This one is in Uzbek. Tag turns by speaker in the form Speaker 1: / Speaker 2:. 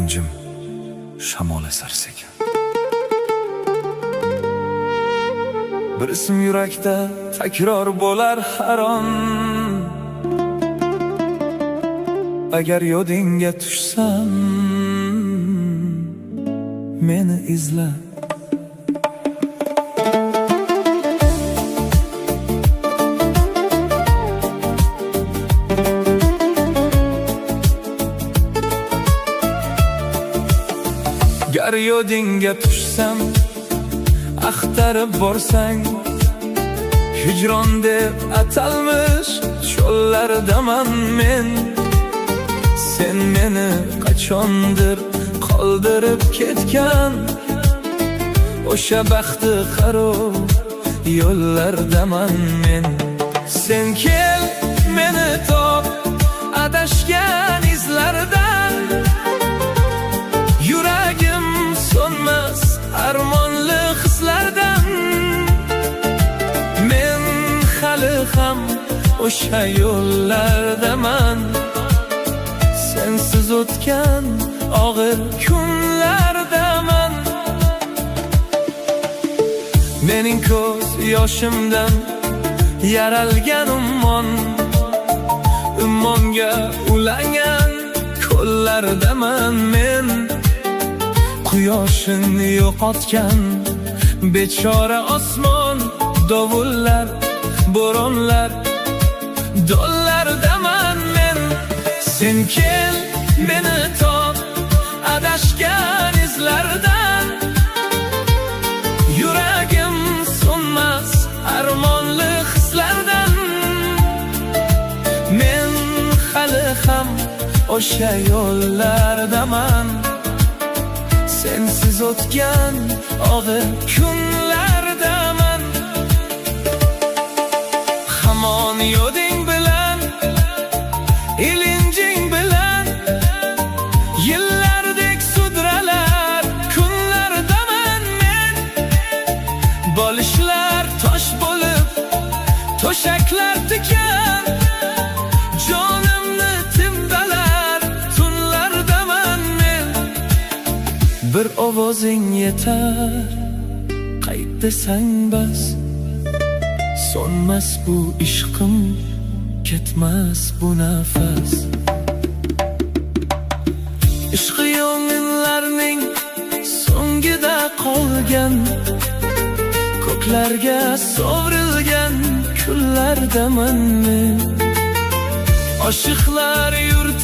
Speaker 1: Jim-jim shamol esar sekin. Bir ism yurakda takror bo'lar har on. Agar yodingga tushsam, meni izla. Gar yodingga tushsam, axtarib borsang, hijron deb atalmish cho'llardaman men. Sen meni qachondir qoldirib ketgan o'sha baxti xarob yo'llardaman men. Sen kel, meni top adashgan izlardan. Yuragim so'nmas armonli hislardan. Men hali ham o'sha yo'llardaman, sensiz o'tgan og'ir kunlardaman. Mening ko'z yoshimdan yaralgan ummon, ummonga ulangan ko'llardaman men. Quyoshini yo'qotgan bechora osmon, dovullar, bo'ronlar, do'llardaman men. Sen kel, meni top adashgan izlardan. Yuragim so'nmas armonli hislardan. Men hali ham o'sha yo'llardaman, sensiz o'tgan og'ir kunlardaman. Hamon yoding bilan, ilinjing bilan, yillardek sudralar kunlardaman men. Bolishlar tosh bo'lib, to'shaklar tikan, jonimni timdalar tunlardaman men. Bir ovozing yetar, qayt desang bas. So'nmas bu ishqim, ketmas bu nafas. Ishqi yong'inlarning so'ngida qolgan, ko'klarga sovrilgan kullardaman men. Oshiqlar